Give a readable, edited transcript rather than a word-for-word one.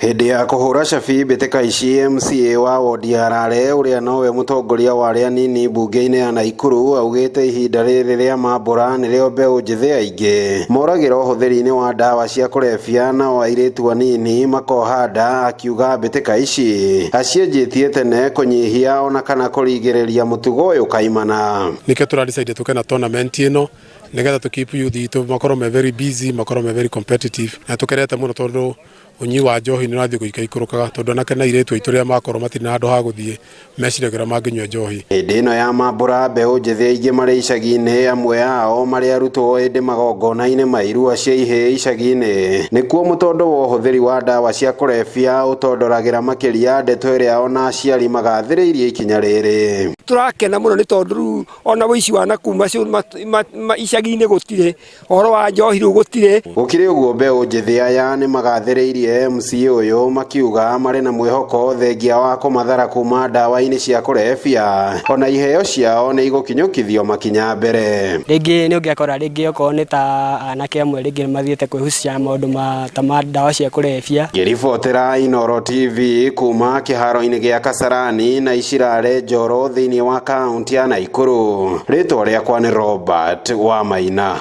Hĩndĩ ya kũhũra cabi mbĩtĩka ici, MCA wa wondi ya Rare ũrĩa nowe mũtongoria wa arĩa anini mbunge-inĩ ya Naikuru augĩte ihinda rĩrĩ rĩa mambũra nĩrĩo mbeũ njĩthĩ aingĩ moragĩra ũhũthĩri-inĩ wa ndawa cia kũrebia, nao airĩtu anini makoha nda, akiuga mbĩtĩka ici acienjĩtie tene kũnyihia ona kana kũrigĩrĩria mũtugo ũyũ kaimana. Nikio tura decide tuke na tournament ino nigetha tu keep youth itu makorwo me very busy, makorwo me very competitive, na tukerete muno tondu ũnyui wa njohi nĩ ũrathiĩ gũikaikũrũkaga, tondũ anake na airĩtu aitũ rĩrĩa makorwo matirĩ na handũ ha gũthiĩ meciragia ũrĩa mangĩnyua njohi. Hĩndĩ ĩno ya mambũra, mbeũ njĩthĩ aingĩ marĩ icagi-inĩ, amwe ao marĩ arutwo, ĩndĩ magongona-inĩ ma irua cia ihĩĩ icagi-inĩ nĩkuo mũtondo wa ũhũthĩri wa ndawa cia kũrebia ũtondoragĩra makĩria, ndeto ĩrĩa ona aciari magathĩrĩirie ikinya rĩrĩ. Tũrakena mũno nĩ tondũ rĩu ona wũici wa nakuu icagi-inĩ gũtirĩ, ũhoro wa njohi rĩu gũtirĩ. Gũkĩrĩ ũguo, mbeũ njĩthĩ aya nĩ magathĩrĩirie MC ũyũ, makiuga marĩ na mwĩhoko thengia wa kũmathara kuma ndawa-inĩ cia kũrebia, ona iheo ciao nĩ igũkinyũkithio makinya mbere. Rĩngĩ nĩ ũngĩakora rĩngĩ okorwo nĩ ta anake amwe rĩngĩ nĩ mathiĩte kwĩhucia na maũndũ ta ma ndawa cia kũrebia. Ngĩribotera Inooro TV kuma kĩharo-inĩ gĩa Kasarani na Icirare Njoro thĩinĩ wa kaunti ya Naikuru, rĩtwa rĩakwa nĩ Robert Wamaina.